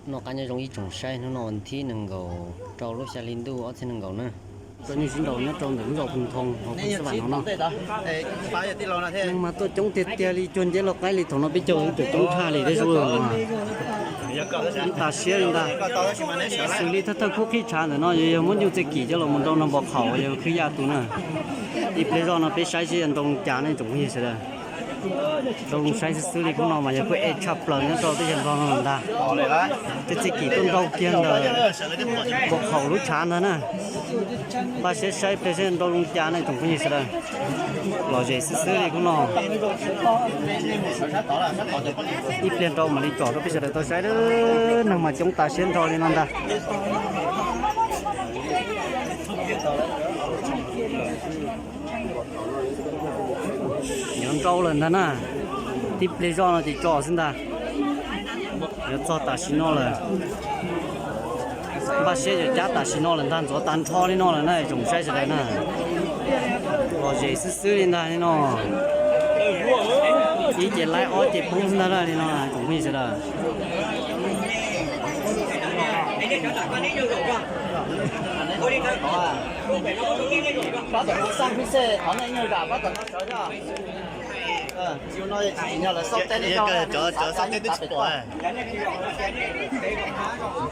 Noj qab nyob zoo ib tsoom saib, hnub no thib nees nkaum rau lub xya hli ntuj ob txhiab nees nkaum na. Tau nyuj sib nraus nyob rau ntawm lub zos Phu Thoo hauv Khoo Xab Vam no no. Neeg mas tuaj coob tiag tiag li, cuag nceb lau qaib li, thaum no peb caug twb coob tshaj li thiab. Zuj zus tas siab li ntag. Xws li thawj thawj khub qhib tshav ntawm no yuav yog muab nyuj txiaj kim coj los mus nrau nrog npua qhaum uas yog khwb yaj tus na. Ib pliag zoj no peb saib seb yog nrau zoo cas ne tsoom phooj ywg sawv daws. Nrau zoo saib xwb xwb li, khub no mas yog khub ej tshaj plaws nyob rau teb chaws Nplog no ntag. Tej txiaj kim tuaj nrau kiag ntawm npua qhaum lub tshav ntag na. Npaj siab saib pliag seb nrau zoo cas ne tsoom phooj ywg sawv daws. Lom zem xwb xwb li khub no. Ib pliag nrau mam li tsom rau peb sawv daws tau saib. Neeg mas coob tas siab nrho li no ntag. Yuav nrau lawm ntag na. Tib pliag zoj no ces tso xwb ntag. Yuav txog tam sim no lawm. Npaj siab yuav cab tam sim no lawm ntag, ntxuav tag nrho li no lawm na tsoom saib sawv daws na. Lom zem xwb xwb li ntag li no. Ib ces laib ob ces poob xwb ntag li no tsoom phooj ywg sawv daws.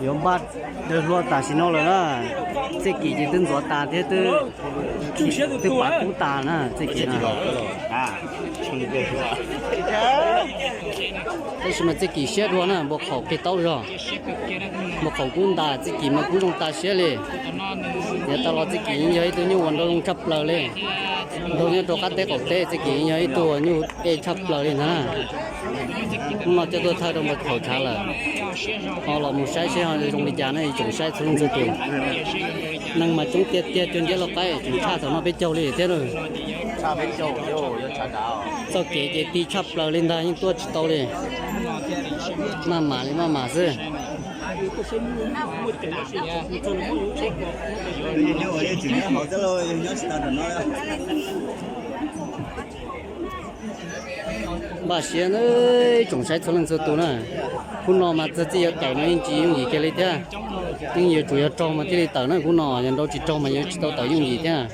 Yuav npaj daws hlua tam sim no lawm na. Txiaj kim ces twb ntxuav tas thiab, twb pav kub tas na txiaj kim na. Tab sis mas txiaj kim siab dua na, npua qhaum qig taub zog. Npua qhaum kub ntas, txiaj kim mas kub zoo tas siab li. Yav tas los txiaj kim yeej yog ib tug nyuj uas nrau zoo tshaj plaws li. Nrau nyob rau qab teb qaum teb, txiaj kim yeej yog ib tug nyuj ej tshaj plaws li ntag na. Hnub no coj tuaj thawj rau npua qhaum tshav lawm. Ho los mus saib seb ho zoo li cas na ib tsoom saib txhua leej txhua tus. Neeg mas coob tiag tiag, cuag nceb lau qaib, tseem tshaj thaum no peb caug li thiab. Txoj kev ces ti tshaj plaws li ntag, yeej tuaj tsis tau li. Maj mam li maj mam xwb. Npaj siab na, tsoom saib txhua leej txhua tus na. Khub no mas txog txij yuav tawm no yeej tsis yooj yim kiag li thiab. Yeej yuav tsum yog raug mas thiaj li tawm na, khub no yog nrau tsis raug mas yuav tsis tau tawm yooj yim thiab.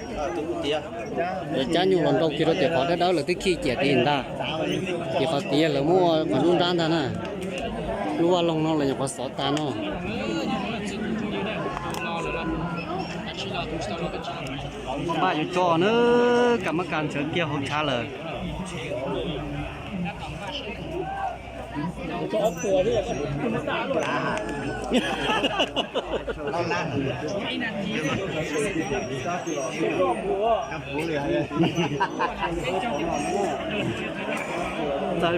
Yuav cab nyuj los nrau kiag rau tim qhov dawb dawb lawm twb khij ciam tid ntag. Tim qhov tid lawv muab ua qhov nruab nrab ntag na. Lub vaj loog no lawv nyuam qhuav xov tas no. Npaj yuav tso na, kam maj kam ntsawv kiag hauv tshav lawm. Txawm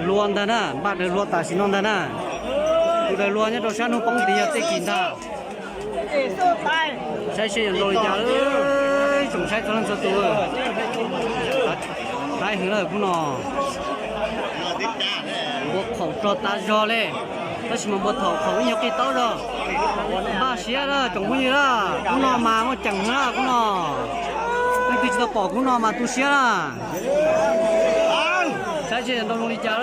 hlua ntag na, npaj daws hlua tam sim no ntag na. Tus daws hlua nyob rau sab hnub poob tid yog txij kis ntag. Saib seb yuav nrau li cas, tsoom saib txhua leej txhua tus. Haib heev lawm khub no. Npua qhaum rog tas zog li, tab sis mas npua thaum qhaum ib nyuag qig taub zog. Npaj siab lawm tsoom phooj ywg lawm, khub no mas muaj ceem heev lawm khub no. Leej twg tsis tau pom khub no mas tu siab na. Saib seb yuav nrau zoo li cas.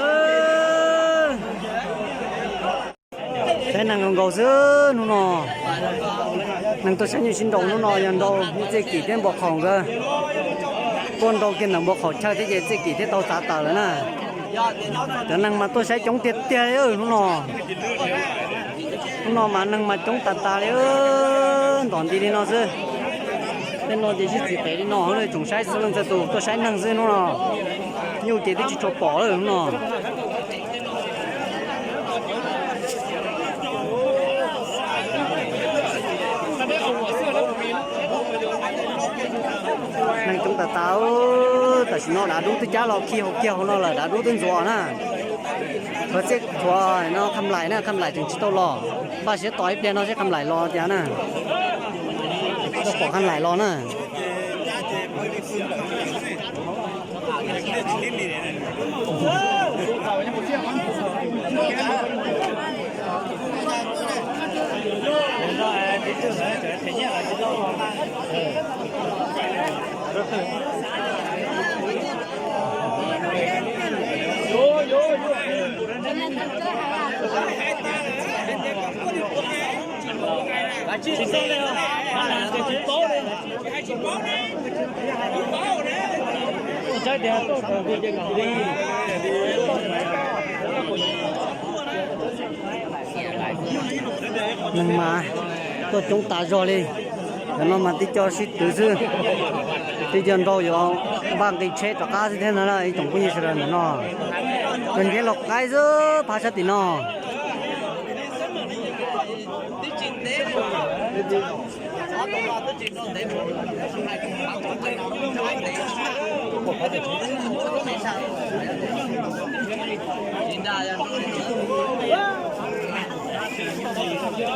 Saib neeg nkaus xwb hnub no. Neeg tuaj saib nyuj sib nraus hnub no yog nrau nyuj txiaj kim thiab npua qhaum nkawd. Tuaj nrau kiag ntawm npua qhaum chaw thiab ces txiaj kim thiab tau txav tawm lawm na. Cov neeg mas tuaj saib coob tiag tiag li hnub no. Hnub no mas neeg mas coob tas tas li, ntom nti li no xwb. Tej no ces sib txiv pem li no, tsoom saib txhua leej txhua tus tuaj saib neeg xwb hnub no. Nyuj ces twb tsis tshua pom lawm hnub no. Neeg coob tas tas, tam sim no dav dub twb cab los khi hauv kiag hauv no lawm, dav dub twb ntxuav na. Tshuav txiaj tshuav no kham laim na, kham laim tseem tsis tau los. Npaj siab tos ib pliag no seb kham laim los cas na. Tau pom kham laim los na. Neeg mas tuaj coob tas zog li. Cov no mas tib co sib twv xwb. Tib co nrau yuav npaj nqis tsheb rov qab xwb thiab no na ib tsoom phooj ywg sawv daws ntawm no. Kawg ntiab los qaib xwb phab sab tim no.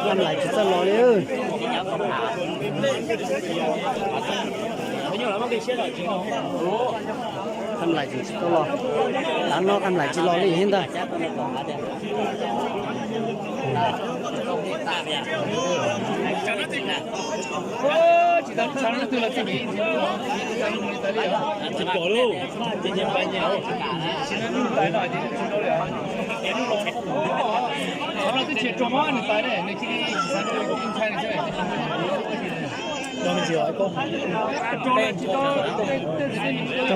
Tham lais tsis txawj los li. Tham lais tsis tau los. Tav no tham lais tsis los li thiab ntag. Raug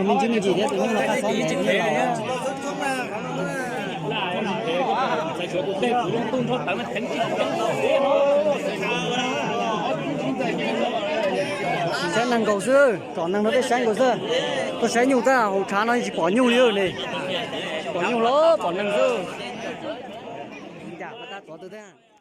me ntsis me ntsis thiab tus neeg no qab xob ntev li los. Saib neeg nkaus xwb, tsom neeg rau tej saib nkaus xwb. Tuaj saib nyuj tab hauv tshav no tsis pom nyuj li ne. Tsis pom nyuj los pom neeg xwb. Cas pab tab txov twg thiab.